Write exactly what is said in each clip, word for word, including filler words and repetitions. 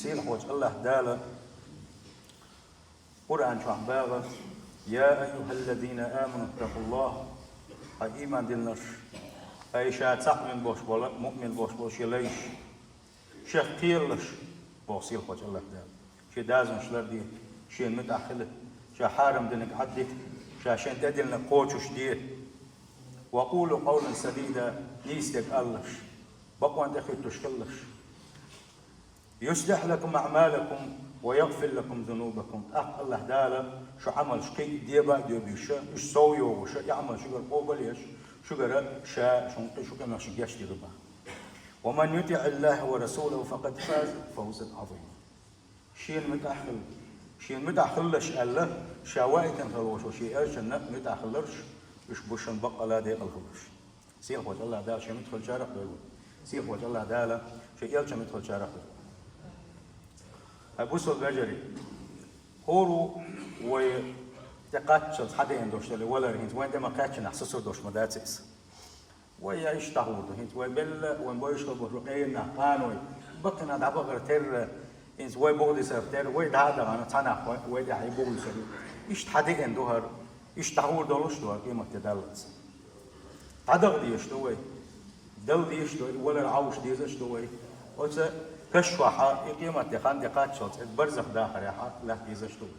Сийлахьчу АллахӀ Дала Къуръан чохь боху: «Я айюхаллазина аману ттакъуллахӀ», хьан ийман диллинарш, ай ша цхьаъ вина болуш болу, муъмин болуш болу шен лайш, шех кхералаш, боху сийлахьчу АллахӀ Дала. Шен дозанаш ларде, шена муьтӀахь хила, ша хьарам динарг Ӏаддита, ша шена тӀедиллинарг кхочушде. «Ва къулу къавлан садида», нийса дерг алалаш, бакъонна тӀехуьттуш хилалаш. «ЮслихӀ лакум аӀмалакум ва ягӀфир лакум зунубакум». ТӀаккха АллахӀ Дала шун Ӏамалш кхин а деба а доьбуьйтуш, уьш сов йогӀуш, и Ӏамал шуьгара къобал еш, шуьгара ша шун, шун къиношна гечдийр ду боху. «Ва ман ютиӀиллахӀа ва расулахӀу факъад фаза фавзан Ӏазима». Шена муьтӀахь хила, шена муьтӀахь хилалаш аьлла, ша ваийтина хила волуш волу шен элчанна муьтӀахь хиларш, уьш бу шуна баккъалла декъала хиларш. Сийлахьчу АллахӀ Дала шен муьтӀахь хилчарах а дойла. Сийлахьчу АллахӀ Дала шен элчанна муьтӀахь хилчарах а дойла. Хьай бусалба вежарий, хӀора ву вай тӀекхаччалц хьадеана долуш долу валар хӀинца вайн тӀе ма кхаьччинехь сацур долуш ма дац иза. Вай я иштта дӀахьур ду, хӀинца вай белла, вайн бойуш хила болу къена нах, къаной, баккхий нах дӀабахар терра, хӀинца вай бухадисар терра, вай дӀа а дахана, цхьа нах вай, вай тӀехь и бухадисар ю. Иштта хьадеана ду хӀара, иштта дӀахьур долуш ду хӀара къематде даллалц. ДӀадаха дезаш ду вай, дала дезаш ду, и валар Ӏовша дезаш ду вай. Оцу каш чохь и къематде хан тӀекхаччалц, и барзах дахарехь латта дезаш ду вай.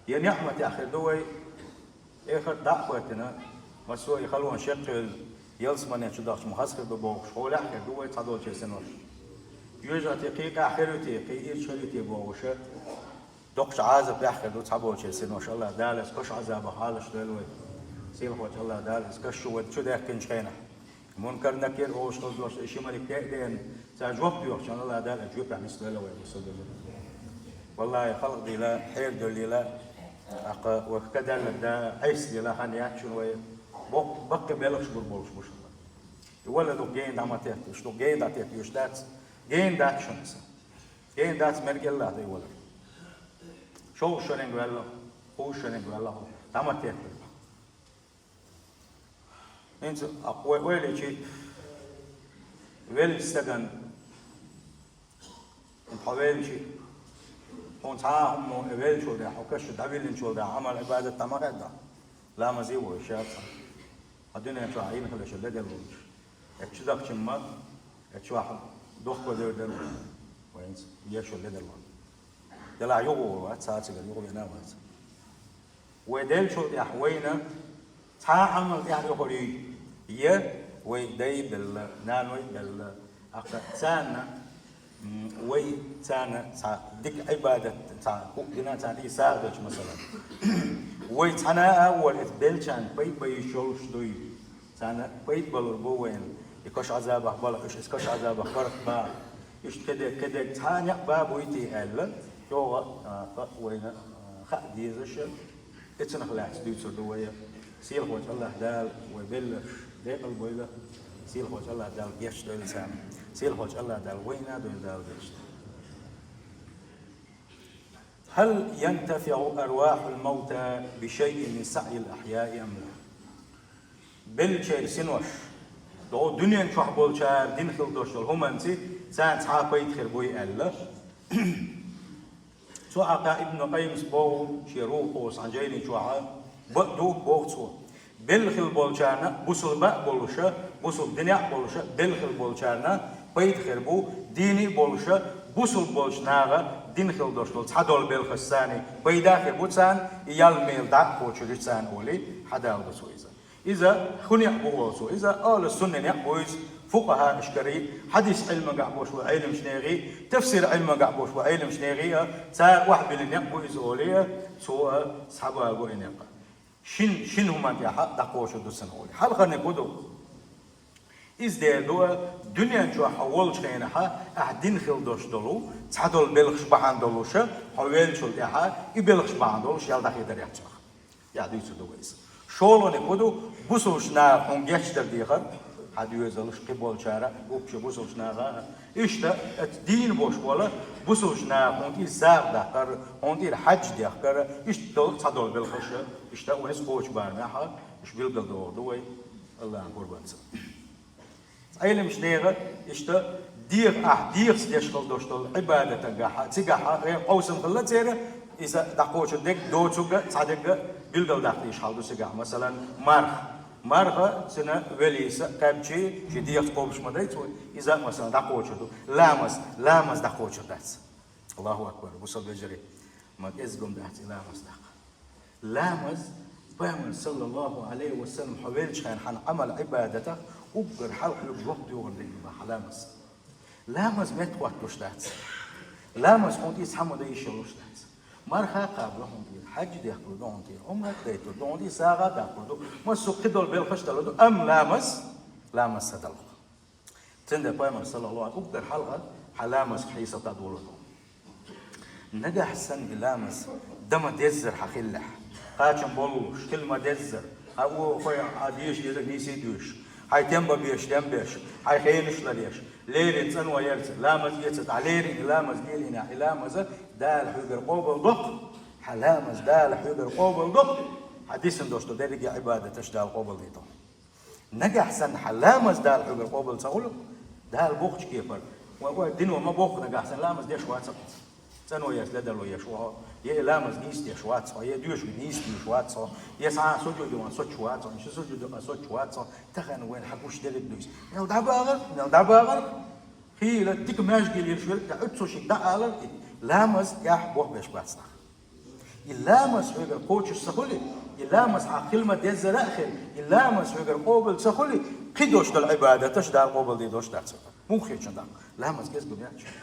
Я ниӀматехь хир ду вай, эхарт дӀа а хӀоьттина, массо а и халонаш яккхийна, ялсамане чу дахча ма хаза хир ду бохуш, хьолехь а хир ду вай цхьадолчеран синош. Жоьжахати кхин къаьхьа хир ю те, кхин ирча хир ю те бохуш, доккхачу Ӏазапехь а хир ду цхьаболчеран синош. АллахӀ Дала иза каш Ӏазабах Ӏалаш дойла вай. Сийлахьчу АллахӀ Дала иза каш шу вай чу даьккхинчу хенахь. Мункар-Накир олуш хилла долуш, и ши малик тӀе а деана, цара жоп доьхучу хенахь, АллахӀ Дала иза жоьпехь нисдойла вай, бусалба вежарий. Валлахьи, халкъ дийла, хьерадевлла, тӀаккха вай кадаллаг да, Ӏеса дийла, хан яц шуна вай, боккха, баккхий белхаш гур болуш бу шуна. И вала дукха гена дӀа ма тетталаш, дукха гена дӀатетталаш дац, гена дац шуна иза. Гена дац, мера кӀеллахь ду и валар. ШолгӀа шеринга ваьлла, кхузткъа шеринга ваьлла, дӀа ма тетталаш. ХӀинца а вай ойла йичи, веллачу стагана, хьо веллачи, хьуна цхьа а хӀумано веллачул тӀаьхьа, хьо каш чу дӀавиллинчул тӀаьхьа, Ӏамал-Ӏибадат дӀа ма гӀерта. Ламазе а вой, ша а цхьаъ. Хьан дуьнен чохь Ӏийна хила шун ледара волчу. Эцу чу дахчина ма, эцу чохь дохко девр дара вай. Вайнца ешо ледара вай. Делахь юха вац, цхьа а цигара юха вена а вац. Вай деллачул тӀаьхьа вайна цхьа а Ӏамал тӀаьхьа йохур юй? Я вай дай а белла, наной а белла, аккха царна, м, вай царна цхьа дика Ӏибадат, цхьа хӀуъа дина царна тӀе сагӀа делча, масала, вай цхьана а вара иза беллачарна пайда бан йиш йолуш дуй? Царна пайда балур бу вайна, и каш Ӏазабах бала, уьш иза каш Ӏазабах барт бан, иштта кхидерг, кхидерг цхьа а некъ бан буй те аьлла, чӀогӀа, а, хаа вайна, а, хаа дезаш, и цунах лаьцна дуьйцур ду вай. Сийлахьчу АллахӀ Дала вай белларш декъала бойла, Сийлахьчу АллахӀ Дала гечдойла царна, Сийлахьчу АллахӀ Дала вайна а дойла Дала гечдойла. هل ينتفع أرواح الموتى بشيء من سعي الأحياء أم لا؟ Беллачеран синош, догӀу дуьнен чохь болчара дина хила долуш долу хӀуманца царна цхьа а пайда хир буй аьлла. Цу хьакъехь Ибн Къаййимас боху шен Рухьул Къудсин жайни чохь, бакъ ду, боху цо. Белла хила болчарна, бусулба а болуша, бусулба динехь а болуша, белла хила болчарна пайда хир бу, дийна а болуша, бусулба болчу наха дина хила долуш долу цхьадолу белхаш царна пайда хир бу царна, и ял мела дӀа а кхочур ю царна олий, хьадала ду цо иза. Иза хӀун некъ бу олу цо? Иза ахӀлу-сунна некъ бу иза, фукъахӀаашкарий, хьадис Ӏилмангахь болуш бу Ӏеламчу нехан, тафсир Ӏилмангахь болуш бу Ӏеламчу нехан, цара охьабиллина некъ бу иза олий, цо а схьабаго и некъ. Шин, шин хӀуманна тӀехь дӀакхочур ду цунна олий. Хьалхарниг хӀун ду? Иза дер ду, дуьнен чохь хьо волчу хенахь, ахь дина хила долуш долу цхьадолу белхаш бахьана долуша, хьо веллачул тӀаьхьа и белхаш бахьана долуш ял дӀахедарехь цунах. ТӀехь дуьйцур ду вай иза. ШолгӀаниг хӀун ду? Бусулбачу наха хьуна гечдар дехар, хьан доьзалш кхин болчара, гупчу бусулбачу наха, иштта, оцу дийна болуш болу бусулбачу наха хьуна тӀера сагӀа даккхар, хьуна тӀера хьаьж дехкар, иштта долу цхьадолу белхаш, иштта вай иза кхочу барамехь, уьш билгалдохур ду вай АллахӀан къурбанца. Ӏеламчу нехан иштта ДегӀа, ахь дегӀаца деш хила долуш долу Ӏибадатагахьа, цигахьа, э, къовсам хилла церан, иза дӀакхочур дерг доцург а, цхьа дерг а билгалдаккха дезаш хьал ду цигахь. Масалан, марха. Марха цуьнан велийса, кхаьбчий, шен дегӀаца кхобуш ма дай цо, иза а, масалан, дӀакхочур ду. Ламаз, ламаз дӀакхочур дац. Аллаху акбар, бусалба вежарий, ма кӀезиг-м дац и ламаз даккха. Ламаз, Пайхамар, саллаллаху Ӏалайхи ва саллам, хьо веллачу хенахь хьан Ӏамал-Ӏибадатах уггар хьалха хьоьга жоп доьхур дерг ду хьан ламаз. Ламаз меттахӀотталуш дац. Ламаз хьуна тӀе цхьа ма дан йиш йолуш дац. Марха кхаба ду хьуна тӀера, хьаьжцӀа дехкалур ду хьуна тӀера, Ӏумрат дайталур ду хьуна тӀера, сагӀа даккхалур ду, массо а кхидолу белхаш а далур ду, амма ламаз, ламаз ца далахь. Цундела Пайхамар, саллаллаху Ӏалайхи ва саллам, уггар хьалха хьан ламазах хьесап дӀадолур ду. Нагахь санна и ламаз дан ма-деззара хьан хиллехь, кхачам боллуш, хила ма-деззара, хьан вон хой, хьан деша дезарг нийса а доьшуш, хьайн тем бан безаш тем беш, хьайн хенаш ларъеш, леррина цӀанван ярца, ламаз эцарца, хьан леррина и ламаз лелийнехь, и ламаз Дала хьоьгара къобалдоккху, хьан ламаз Дала хьоьгара къобалдоккху, хьан дисина долуш долу дерриге а Ӏибадаташ Дала къобалдийр ду. Нагахь санна хьан ламаз Дала хьоьгара къобал ца хуьлу, Дала бохучу кепара, вай, вай дино ма бохху, нагахь санна ламаз деш вац хьо, цӀанван ярца ледарло еш ву хьо, я и ламаз нийса деш вац хьо, я доьшург нийса доьшуш вац хьо, я цхьа а сужуд ян соцуш вац хьо, ши сужуд ян соцуш вац хьо, тахана вайна хьан гуш дерриг а дуьйцу. Мел дӀабагӀар, мел дӀабагӀар, хийла дика маьждиге лелаш верг а, тӀе оццу шиъ дӀаалар и, ламаз тӀехь бохбеш бац нах. И ламаз хьоьгара кхочуш ца хуьлий, и ламаз хьан хила ма-деззара а хилла, и ламаз хьоьгара къобал ца хуьлий, кхидолуш долу Ӏибадаташ Дала къобалдийр долуш дац. Муха хеташ ду? Ламаз кӀезиг-м яц шуна.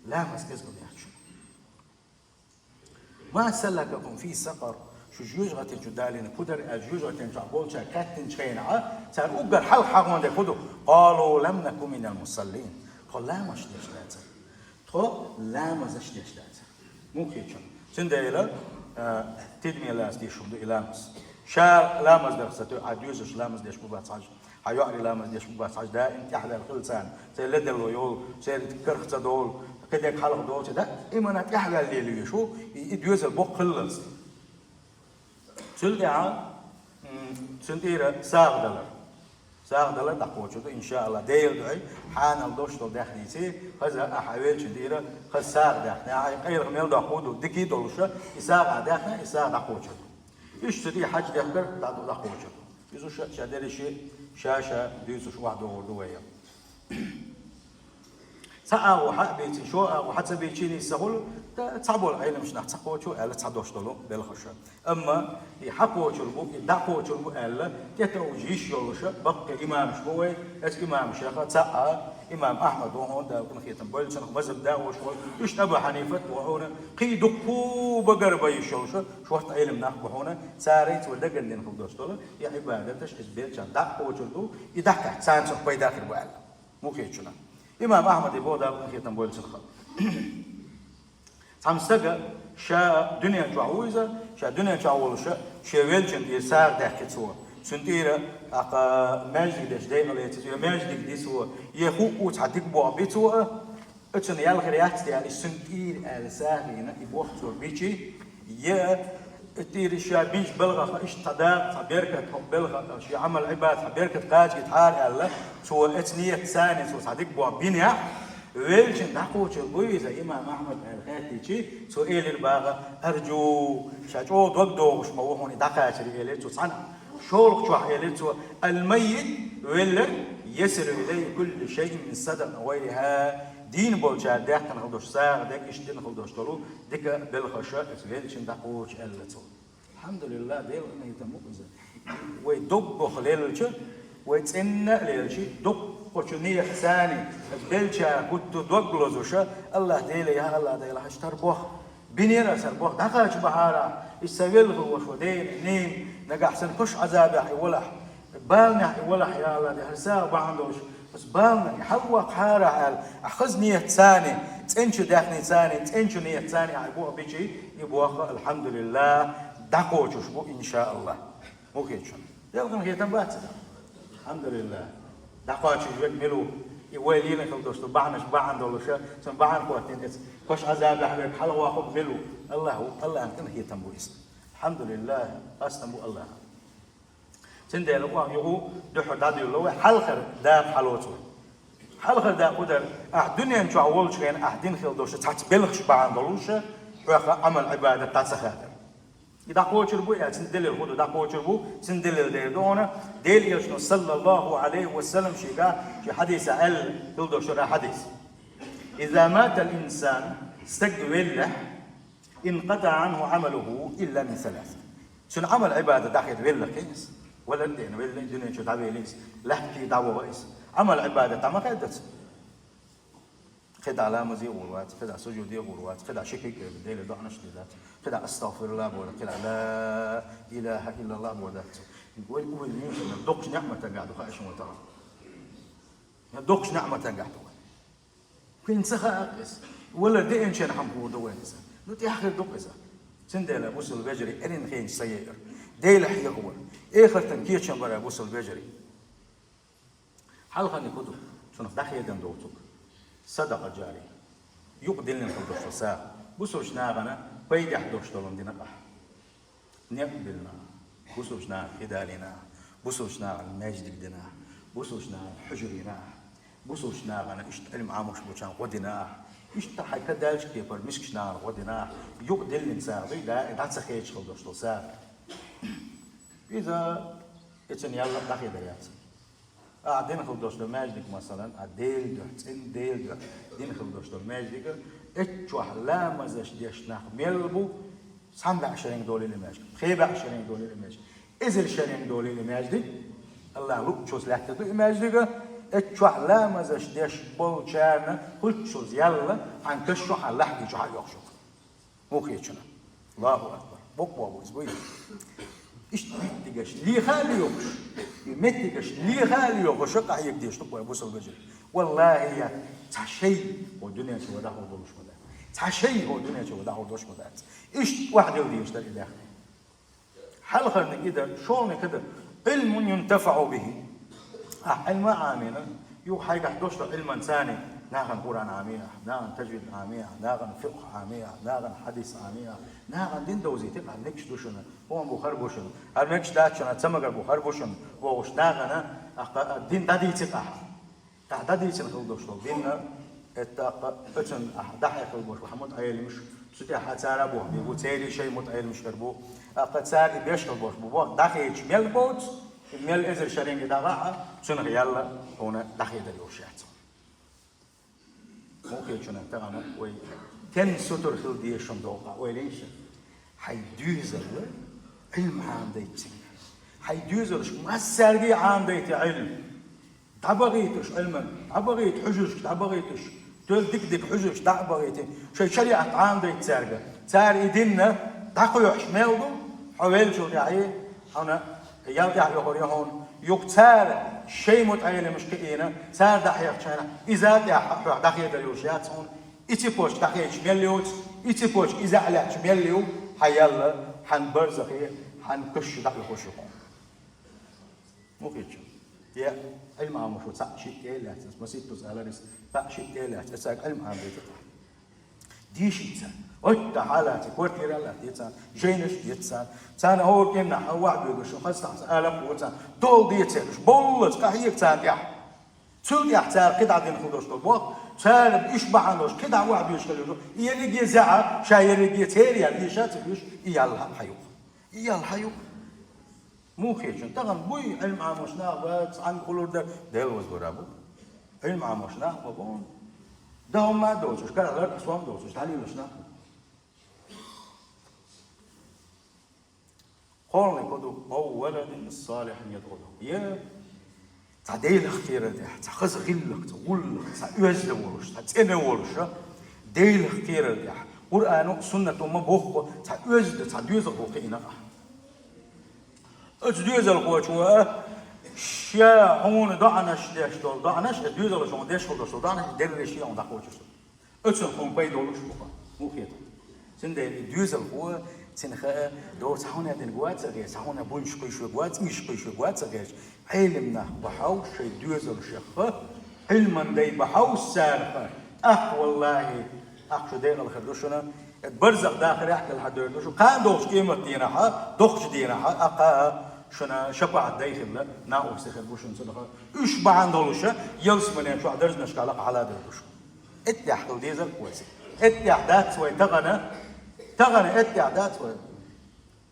Ламаз кӀезиг-м яц шуна. «Ма салакакум фи сакъар?» Шу жоьжахатин чу далийна хӀун дара аьлла, жоьжахатин чохь болчара хаьттинчу хенахь, цара уггар хьалха хьахош дерг хӀун ду? «Къалу лам наку минал мусаллин». Тхо ламазаш деш дацара. Тхо ламазаш деш дацара. Муха хеташ ду? Цундела, а, тидаме лаца дийш хӀума ду и ламаз. Ша ламаз дарх ца тоьу, хьан доьзалш ламаз деш бу бац хьажа, хьан йоӀарий ламаз деш бу бац хьажа, даим тӀаьхьаваьлла хила царна. Церан ледарло йолу, церан карах ца долу, кхидерг хьалха долу, церан даимана тӀаьхьаваьлла лелош ву и, и доьзал боккха хиллалц. Цул тӀаьхьа, м, цуьнан тӀера сагӀа далар. СагӀа далар дӀакхочур ду, иншааллах, Делан дуьхьа, хьанал долуш долу даьхница, хаза ахьа веллачун тӀера, хаза сагӀа даьхна, ахьа къайлаха мел доккху ду, дика долуш, и сагӀа даьхна, и сагӀа дӀакхочур ду. Иштта цу тӀе хьаьж дехкар дӀа-, дӀакхочур ду. Иза ша, ша дерриге ша, ша дуьйцуш охьадогӀур ду вай. Цхьа агӀо хьа а бийцина, шо агӀо хьа ца бийцина иза ца хуьлу, ткъа цхьаболу Ӏеламнаха ца кхочу аьлла цхьа дош долу белхаша. Амма и хьакхочур бу, и дӀакхочур бу аьлла, тӀетовжа йиш йолуша баккхий имамаш бу вай, оцу имамашеха цхьаъ а, имам Ахьмад ву хьуна, Дала къинхетам бойла цунах, мазхӀаб дакъош волу, иштта Абу Хьанифат ву хьуна, кхин дуккха багара бан йиш йолуша шортта Ӏеламнах бу хьуна, цара цо дагардина хила дош долу, и Ӏибадаташ иза беллачарна дӀакхочур ду, и дӀакхаьчча царна цунах пайда хир бу аьлла. Муха хеташ ду? Имам Ахьмаде боху, Дала къинхетам бойла цунах. Цхьана стага ша дуьнен чохь ву иза, ша дуьнен чохь волуша, шен веллачун тӀера сагӀа даьккхи цо. Цуьнан тӀера, тӀаккха, маьждиг деш декъала эци цо, я маьждиг ди цо, я хӀуъу цхьа дика боху би цо а, оцунна ял хир яц те аьлла, цуьнан тӀера аьлла сагӀина и боху цо бичи, я тӀера ша бинчу белхаха иштта цхьа дакъа, цхьа беркат хӀокху белхаха, шен Ӏамал-Ӏибадат цхьа беркат кхачийта хьара аьлла, цо оцу нийятца цо цхьа дика боху бинехь, веллачун дӀакхочур буй иза имам Ахьмад аьлла хаьттичи, цо элира баха, аржу, ша чӀогӀа дог догӀуш ма ву хьуна и дӀакхачаре, элира цо цхьаьна. ШолгӀа чохь элира цо, ал-маййит, велларг, ясилу илайхи куллу шайъин мин садакъа гӀайриха, дийна болчара даьккхина хила долуш сагӀа дерг, иштта дина хила долуш долу дика белхаша, оцу веллачун дӀакхочу аьлла цо. Алхьамдулиллах, Делан къинхетам бу иза. Вай доггах лелча, вай цӀенна а лелчи, дуккхачу нийятца, беллачара гуттар а дог лозуша, Аллах Деле, я Аллах Дела, хьаштар бох, бинера аса бох, дӀакхача бахьара, иза сан велха ваша, дена, нена, нагахь сан кхуш Ӏазабехь и валахь, баланехь и валахь, я Аллах Дела, хьан сагӀа бахьана долуш, аса баланехь и хьалваккхахьара аьлла, ахь хаза нийятца, цӀеначу даьхница, цӀеначу нийятца ахь и бох бичи, и бох, алхьамдулиллах, дӀакхочуш бу, иншааллах. Муха хеташ ду? Делан къинхетам бац иза? Алхьамдулиллах. ДӀакхочуш верг мила ву? И вай лелийна хила долуш долу бахьанаш бахьана долуша, цунна бахьана хӀоттийна эца, кхуш Ӏазабехь верг хьалхаваккхарг мила ву? Аллах ву, Аллахьан къинхетам бу иза. Алхьамдулиллах, къастам бу Аллахьан. Цундела оха юха дуьхьал дӀадуьллу вай, хьалхара дакъа хьалоцу вай. Хьалхара дакъа дар, ахь дуьнен чохь волчу хенахь ахь дина хила долуш цхьацца белхаш бахьана долуш, хьоьха Ӏамал-Ӏибадат дӀа ца хадара. И дӀакхочур бу, я цуьнан делил хӀун ду, дӀакхочур бу, цуьнан делил дер ду хьуна, Делан Элчано, саллаллаху Ӏалайхи ва саллам, шега, шен хьадисехь аьлла хила долуш дара хьадис. «Иза матал инсан», стаг веллехь, «инкъатаӀа Ӏанху Ӏамалуху илла мин салас». Цуьнан Ӏамал-Ӏибадат дӀахеда велла кхин иза. Валар а деана велла, дуьнен чу дӀавелла иза, лаьттахь дӀаваха иза. Ӏамал-Ӏибадат дӀа ма хедда цуьнан. КхидӀа ламазе гӀур вац, кхидӀа сужуде гӀур вац, кхидӀа ши куьг а Деле доӀанаш дер дац, кхидӀа астагӀфируллахӀ боху дац, кхидӀа ла илахӀа иллаллахӀ боху дац. Вай, вай, вай, доккхачу неӀматангахь ду, хаа шуна, вай тахана. Доккхачу неӀматангахь ду вай. Кхин ца хаьа иза. Валар деанчеран хӀума хӀун ду вайна иза? Ну, тӀаьхьа хир ду-кх иза. Цундела, бусалба вежарий, эрна хенаш ца яйар. Дела хьехавар. Эхартан кечам бара, бусалба вежарий. Хьалхарниг хӀун ду? Цунах дӀахедан доцург. Садакъа жария. Юкъа диллина хила долуш долу сагӀа. Бусалбачу нахана пайдехь долуш долу дина ахь. Некъ диллина ахь. Бусалбачу нахана хи далийна ахь. Бусалбачу нахана маьждиг дина ахь. Бусалбачу нахана хьуьжар йина ахь. Бусалбачу нахана иштта Ӏилма Ӏамош болчарна гӀо дина ахь. Иштта хьайн кадаьллачу кепара мискачу нахана гӀо дина ахь. Юкъа диллина сагӀа дуй, да, дӀа ца хедаш хила долуш долу сагӀа. Иза, и цуьнан ял дӀахедар яц. Ахь дина хила долуш долу маьждиг, масалан, а Делан дуьхьа, цӀена Делан дуьхьа дина хила долуш долу маьждиг, эццахь ламазаш деш нах мел бу, цхьана бӀе шеренга долийла и маьждиг, пхи бӀе шеренга долийла и маьждиг, эзар шеренга долийла и маьждиг, АллахӀ луъучуьнца лаьттар ду и маьждиг, эццахь ламазаш деш болчарна кхуьссуш ял, хьан каш шу, хьан лахь дийчу хьан йохуш ю. Муха хеташ ду? Аллаху акбар. Боккъал бу иза, буй. Иштта меттигаш леха а лоьхуш, и меттигаш леха а лоьхуш, къахьега дезаш ду вай бусалба вежарий. Валлахи, я, цхьа шай хӀокху дуьнен чу вай дӀахьур долуш ма дац. Цхьа шай хӀокху дуьнен чу вай дӀахьур долуш ма дац. Иштта охьадилла дезаш дара и даьхни. Хьалхарниг и дар, шолгӀаниг хӀун дар: «Ӏилмун юнтафаӀу бихи». Ахь Ӏилма Ӏамийна, юха хьайгахь долуш долу Ӏилманца нахана Къуръан Ӏамий ахь, нахана тажвид Ӏамий ахь, нахана фикъхӀ Ӏамий ахь, нахана хьадис Ӏамий ахь, нахана дин довзийтира ахь, мегаш ду шуна, хӀун бу хӀара бу шуна, хӀара мегаш дац шуна, ца магар бу хӀара бу шуна, бохуш нахана, ахь, дин дӀадийцира ахь. Ахь дӀадийцина хила долуш долу дин, тӀаккха оцунна ахь дӀахьеха хила болуш бу хьан мутаӀелимаш, цу тӀехь цара боху бен бу, церан шайн мутаӀелимаш хир бу, тӀаккха цара и беш хила болуш бу, боху дӀахедаш мел боцу, мел эзар шеренга дӀагӀахь, цунах ял хьуна дӀахедар йолуш яц. Муха хеташ ду тахана вай стенна сутара хила дезаш ду, доккха ойла йина шу. Хьайн доьзал Ӏилма Ӏамадайта ца. Хьайн доьзалш массаьрга а Ӏамадайта Ӏилма. ДӀабахийташ Ӏилман, дӀабахийта хьуьжаршка, дӀабахийташ, доьзал дика-дика хьуьжаршка дӀа а бахийта, шайн шариӀат Ӏамадайта цаьрга. Цара и дин дӀакхоьхьуш мел ду, хьо веллачул тӀаьхьа, хьуна ял тӀехь йохур ю хьуна. Юха цара шайн мутаӀелимаш кхиийна, цара дӀахьехча хьайна, иза тӀехь хьох дӀахедар йолуш яц хьуна. И цепочка дӀахедаш мел йоцу, и цепочка иза а лаьтташ мел ю, хьан ял, хьан барзахе, хьан каш дӀа а йохуш ю хьуна. Муха хеташ ду? Я, Ӏилма Ӏамош ву цхьаъ шиъ тӀе а лаьцна, маситтаза аларис, цхьаъ шиъ тӀе а лаьцна, цаьрга Ӏилма Ӏамадайтира. Дийши царна. Ойтта хьалаца, квартира а латтий царна, жайнаш а деций царна. Царна хӀора кӀирнахь хьан вахь буьгуш, хаза стахьца алапа ву царна. Дол деций уьш, боллаца, къахьега царна тӀехь. Цул тӀехь цара кхидӀа дина хила долуш долу боху, цара уьш бахьана долуш кхидӀа вахь буьгуш хила ю. И ерриге а зӀе, ша ерриге а церан ял, и ша ца уьш, и ял хьан ю. И ял хьан ю. Муха хеташ ду? Тахана буй Ӏилма Ӏамош нах бац, цхьаьнгахула дара, Дела ваза вара бу. Ӏилма Ӏамош нах ма бу. Дан хӀумма а доцуш, карахь лар а сом а доцуш, дӀалелаш нах бу. КхоалгӀаниг хӀун ду? Ау валадин салихьин ядӀу лаху. Я цхьа Делах кхерар тӀехь, цхьа хаза гӀиллакх, цхьа гӀуллакх, цхьа оьзда волуш, цхьа цӀена волуш, Делах кхерар тӀехь, Къуръано а, суннато а ма бохху, цхьа оьзда, цхьа доьзалхо кхиийна ахь. Оцу доьзалхочо а ша хьуна доӀанаш деш долу доӀанаш, оцу доьзалхочо хьуна деш хила долуш долу доӀанаш дерриге а шен хьуна дӀакхочуш ду. Оцунна хьуна пайда долуш бу-кх, муха хеташ ду? Цундела и доьзалхо, цуьнан хаа, до цхьа хӀума дина гоцург, цхьа хӀума буьнчаш кхуьйсуш верг вац, цӀийш кхуьйсуш верг вац, цхьа гӀерташ, Ӏелим нах бахьа уьш шайн доьзалшех, Ӏилман дай бахьа уьш царах. ТӀаккха, валлахӀи, тӀаккха шу декъала хир ду шуна, барзах дахарехь а хьадевр ду шу, кхана долчу къематдийнахь, доккхачу дийнахь, тӀаккха Шуна шапаӀат дай хилла, накъостий хир бу шуна цунах. Уьш бахьана долуша, ялсамане чохь даржанашкахь лакха хьаладар ду шу. Эттехь хила дезар вай цига. Эттехь дац вай тахана, тахана эттехь дац вай.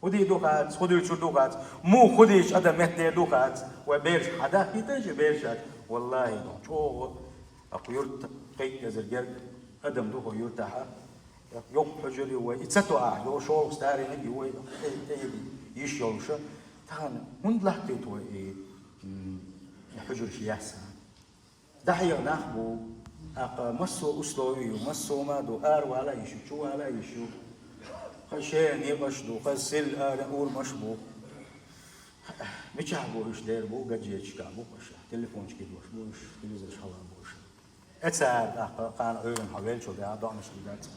ХӀун дийр ду хац, хӀун дуьйцур ду хац, муха хӀун дийча адам меттадер ду хац, вай бераш хьадахкийташ, и бераш аьлча, валлахӀи, ду, чӀогӀа, акху юрт кхайкхазар герга адам ду хӀо юртахьа, йоккха хьуьжар ю вай, и ца тоахь, йо шолгӀа старинаг ю вай, тӀе-, тӀе-, йиш йолуша, тахана хӀунда латтийта вай и, м, и хьуьжараш яьсса? ДӀахьеха нах бу, акха массо а условие ю, массо а ма ду, ара вала а йиш ю, чу вала а йиш ю. Кхин шен некъаш ду, кхин сел ара урамаш бу. Мичахь бу уьш дер бу, гаджеташкахь бу аша, телефончики дош бу уьш, телевизораш хьала бу уьш. Э, цара тӀаккха кхана Ӏуьйранна хьо веллачул тӀаьхьа доӀанаш дийр дац.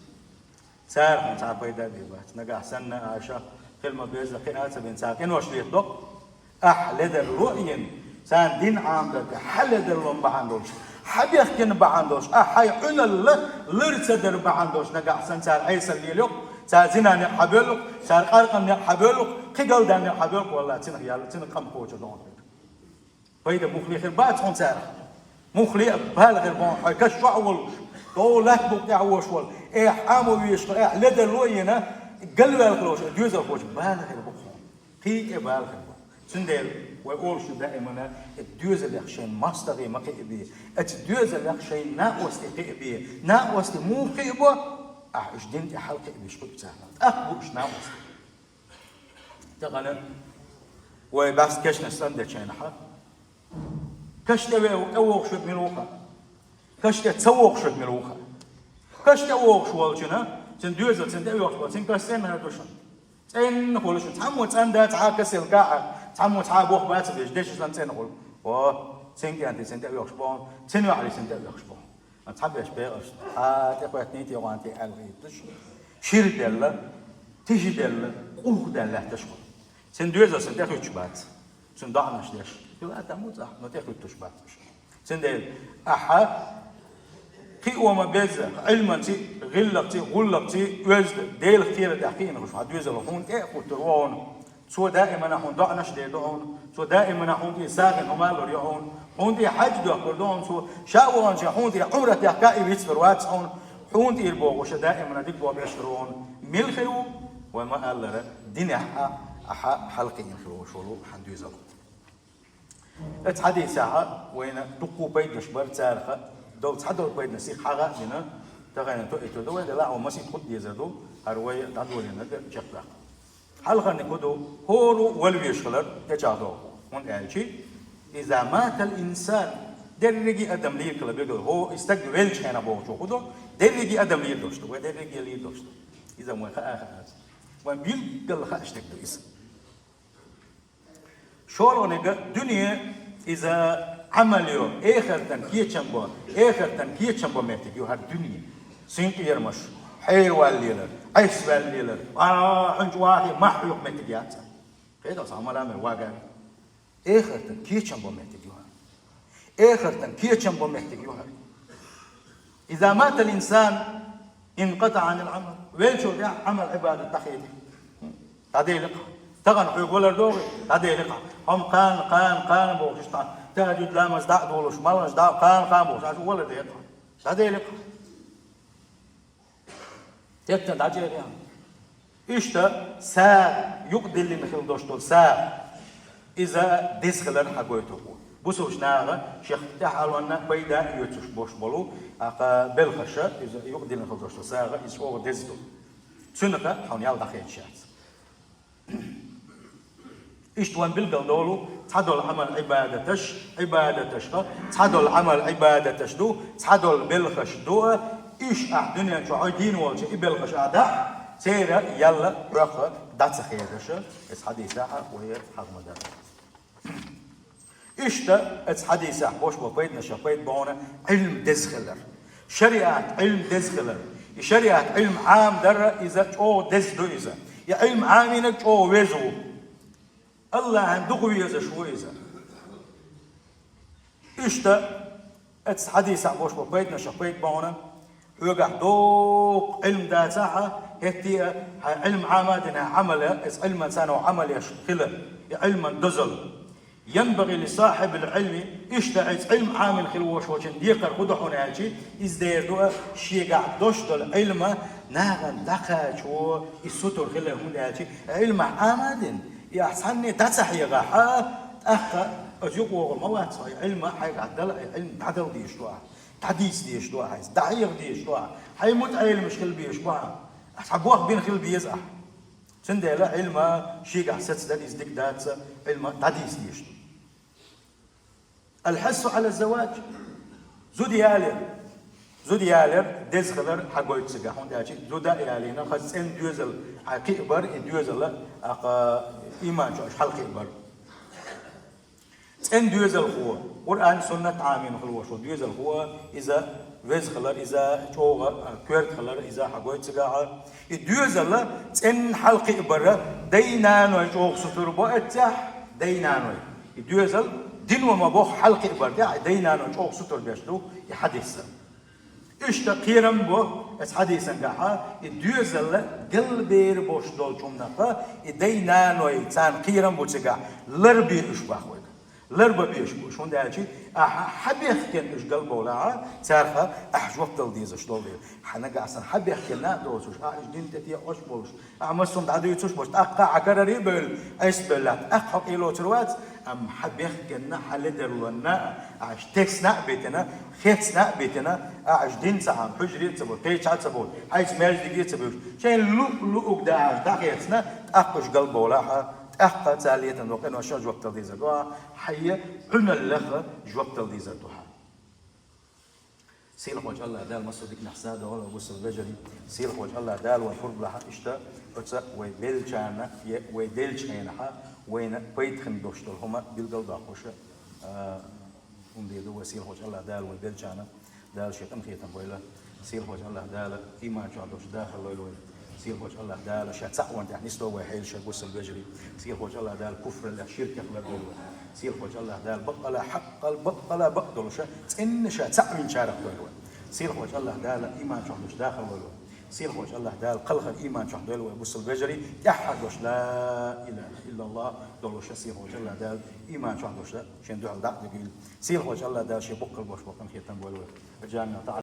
Цара хьуна цхьа пайда бийр бац. Нагахь санна аша хила ма-безза кхин а ца бина цара къинош летадо. Ахь ледарло а йина, царна дин Ӏамадаларга хьан ледарлон бахьана долуш, хьан бехкенна бахьана долуш, ахь хьайн Ӏуьналла лар ца дар бахьана долуш, нагахь санна цара Ӏесалла лелайо, цара зина некъ хьабоьллу, цара къаркъанан некъ хьабоьллу, кхин галдаьнна некъ хьабоьллу, валлахӀи, цунах яьлла, цунах къам кхочур ду хьуна. Пайда муххале хир бац хьуна царах. Муххале а бала хир бу хьуна, хьайн каш чохь а волуш, тӀо лаьтта букъа тӀехь а вош волу, эхь Ӏамо везаш хилла, эхь ледарло а йина, галваьлла хилла волуш, доьзалхочун бала хир бу хьуна. Кхин тӀе бала хир бу. Цундела вай олуш ду даимана, и доьзалех шайн мостагӀий ма кхиабе, оцу доьзалех шайн накъостий кхиабе, накъостий муха кхиабо, ахь уьш дин тӀе хьалакхиабеш хуьлу царна. ТӀаккха бу уьш накъостий. Тахана вай баьхса кешнаш цӀандечу хенахь, каш тӀе ве-, тӀевогӀуш верг мила ву хаьа? Каш тӀе ца вогӀуш верг мила ву хаьа? Каш тӀе вогӀуш волчунна, цуьнан доьзал цуьнан тӀе а вогӀуш волчу, цуьнан каш цӀенна хир ду шуна? ЦӀенна хуьлу шуна. Цхьаммо цӀандац хьан касел кахь, цхьаммо цхьа а боху бац а беш, деши санна цӀенна хуьлу. О, цуьнан кӀентий цуьнан тӀе а вогӀуш боху, цуьнан йоӀарий цуьнан тӀе а вогӀуш боху. Цхьаберш бекъаш, а, тӀекхоьттинийта йогӀан тӀе аьлла хӀитташ, шира делла, тиша делла, къух делла лаьтташ хуьлу. Цуьнан доьзал санна тӀехуьттуш бац. Цуьнан доӀанаш деш. Хила а там ву цӀахь, но тӀехуьттуш бац уьш. Цундела ахьа кхин а ма-безза, Ӏилманций, гӀиллакхций, гӀуллакхций, оьзда, Делах кхерар тӀехь кхиъна хуьлуш хьан доьзал хьуна тӀе а хӀуттур ву хьуна. Цо даимана хьуна доӀанаш дер ду хьуна, цо даимана хьуна тӀе сагӀина хӀума лур ю хьуна, хьуна тӀе хьаьж дохкур ду хьуна, цо ша ваханчохь хьуна тӀе Ӏумрат яхка и вицлур вац хьуна, хьуна тӀера бохуша даимана дика боху беш хир ву хьуна. Мила хир ву? Вай ма-аллара, динехь а, ахьа хьалакхиъна хир волуш волу хьан доьзал. Оцу хьадисехь вайна дуккха пайданаш бара, царах долу цхьадолу пайданаш сиха хьагӀ а дина, тахана тоьуьйтур ду вай, делахь а вай масийтта хӀутту дезар ду, хӀара вай дӀадолийнарг чекхдаккха. Хьалхарниг хӀун ду, хӀора а вала везаш хилар тӀечӀагӀдоху, хӀунда аьлча, иза матал инсан, дерриге а адам лийриг хила бегал, хӀо и стаг веллачу хенахь бохучо хӀун ду, дерриге а адам лийр долуш ду, вай дерриге а лийр долуш ду. Иза вайн хаа а хаац. Вайн билггал хаа стаг ду иза. ШолгӀаниг, дуьне иза Ӏамал йо, эхартан кечам бо, эхартан кечам бо меттиг ю хӀара дуьне. Синкъерамаш, хьераваьлла лелар, Ӏесваьлла лелар, а, хьуьнчу вахе мах хьоькху меттиг яц. Кхетахь, сан Ӏамал а мел вагар. Эхартан кечам бо меттиг ю хӀара. Эхартан кечам бо меттиг ю хӀара. Иза матал инсан, инкъатаъ анил Ӏамал. Веллачул тӀаьхьа Ӏамал, Ӏибадат дӀахеди. ДӀаделикх. Тахана хьоьга валар догӀий? ДӀаделикх. Хьо-м кхана, кхана, кхана бохуш, тахана тахажуд ламаз дӀа а долуш, малхаш дӀа а кхана, кхана бохуш, аша валар декхьа. ДӀаделикх. Теттина дӀачӀерхьа. Иштта сагӀа, юкъадиллина хила долуш долу сагӀа. Иза деза хилар хьагойту хьуна. Бусулбачу наха шех тӀаьхьалонна пайда а оьцуш бош болу, акха белхаша, иза юкъадиллина хила долуш долу сагӀа, иза чӀогӀа деза ду. Цуьнан хьуна ял дӀахедаш яц. Иштта вайн билгал долу цхьадолу Ӏамал-Ӏибадаташ, Ӏибадаташха, цхьадолу Ӏамал-Ӏибадаташ ду, цхьадолу белхаш ду, иш ахь дуьнен чу хьо дийна волча и белхаш а дахь, церан ял хьох дӀа ца хедаш, иза хьадисехь вай хьагӀ ма дара. Иштта оцу хьадисехь бош бо пайданашах пайда бохьуна Ӏилм деза хилар. Шариат Ӏилм деза хилар. И шариат Ӏилм Ӏама дара иза чӀогӀа деза ду иза. И Ӏилм Ӏамийнарг чӀогӀа веза ву. Аллахьан дукха везаш ву иза. Иштта оцу хьадисехь бош бо пайданашах пайда бохьуна, хьоьгахь доккха Ӏилм дацахьа, ХӀетте а хьайн Ӏилма Ӏама а дина, Ӏамал а, иза Ӏилманца цхьана Ӏамал еш хила, и Ӏилман дозал. ينبغي لصاحب العلم, иштта иза Ӏилма Ӏамийна хила волчун декхар фуд хьуна аьлча, иза дера ду а, шегахь долуш долу Ӏилма нахана дӀакхачо и сутара хила, хӀунда аьлча Ӏилма Ӏама а дина, и ахь цхьанне дӀа ца хьегахь а, тӀаккха иза юкъа вогӀур ма вац хьо, и Ӏилма хьайгахь дала, и Ӏилма дӀадала дезаш ду ахь, дӀадийца дезаш ду ахь иза, дӀахьеха дезаш ду ахь, хьайн мутаӀеллимаш хила безаш бу ахь. Ахь цхьа бох бина хила беза ахь. Цундела Ӏилма шегахь сацадар иза дика дац, Ӏилма дӀадийца дезаш ду. الحث على الزواج. Зуда ялор. Зуда ялор, деза хилар хьагойту цигахь, хӀунда аьлча зуда а ялийна, хаза цӀена доьзал хьакхиабар, и доьзал а, ахьа, иман чу аша хьалакхиабар. ЦӀена доьзалхо, Къуръан, суннат Ӏамийна хила волуш волу доьзалхо, иза веза хилар, иза чӀогӀа, а, коьрта хилар, иза хьагойту цигахь. И доьзал а цӀена хьалакхиабар, дай-наной чӀогӀа сутара бу эццехь, дай-наной. И доьзал дино ма-бохху хьалакхиабар тӀехь, и дай-наной чӀогӀа сутара беш ду и хьадис. Иштта кхерам бу оцу хьадисангахь, и доьзал а галбер болуш долчу хӀуманах, и дай-наной царна кхерам бу цигахь, ларбе уьш боху вайга. Ларбан безаш бу уьш, хӀунда аьлча ахьа хьан бехкенна уьш галбовлахь, царах ахьа жоп дала дезаш долу дела. Хьан нагахь санна хьан бехкенна а доцуш, ахьа уьш дина тӀе текхош болуш, ахьа массо а дӀадуьйцуш болуш, тӀаккха хьан караре а бевлла, айса бевлла, тӀаккха хьо къелоцур вац, амма хьан бехкенна, хьан ледарлонна а, ахьа тесна а битина, хецна а битина, ахьа уьш дина ца Ӏама, хьуьжаре а ца бовлуш, кхечахьа а ца бовлуш, хьайца маьждиге а ца бевллуш, шайна луъ-луъург дахьаш дӀахецна, тӀаккха уьш галбовлахь, тӀаккха цара летам долу къиношна жоп дала дезар ду хьан, хьан Ӏуьналлах жоп дала дезар ду хьан. Сийлахьчу АллахӀ Дала массо а диканехь сов дойла вай, бусалба вежарий. Сийлахьчу АллахӀ Дала вайн пурба лахь иштта оцу вай беллачарна, я вай деллачу хенахь вайна пайда хин долуш долу хӀума билгал а доккхуш, а, хӀума дийр ду вай. Сийлахьчу АллахӀ Дала вай беллачарна Дала шен къинхетам бойла. Сийлахьчу АллахӀ Дала иман чохь долуш дахар лойла вай. Сийлахьчу АллахӀ Дала ша цхьаъ ван тӀехь нисдойла вай хьелаш, бусалба вежарий. Сийлахьчу АллахӀ Дала куфраллех, ширкех лардойла вай. Сийлахьчу АллахӀ Дала баккъала хьакъал, баккъала бакъдолуш цӀенна ша цхьаъ винчарах дойла вай. Сийлахьчу АллахӀ Дала иман чохь долуш дахар лойла вай. Сийлахьчу АллахӀ Дала кхалхар иман чохь дойла вай, бусалба вежарий, тӀаьххьара дош ла илаха иллаллахӀ долуш, Сийлахьчу АллахӀ Дала иман чохь долуш шен дуьхьал дӀа а дигийла. Сийлахьчу АллахӀ Дала шен боккхал болуш боккха хетам бойла вай. Джамиъ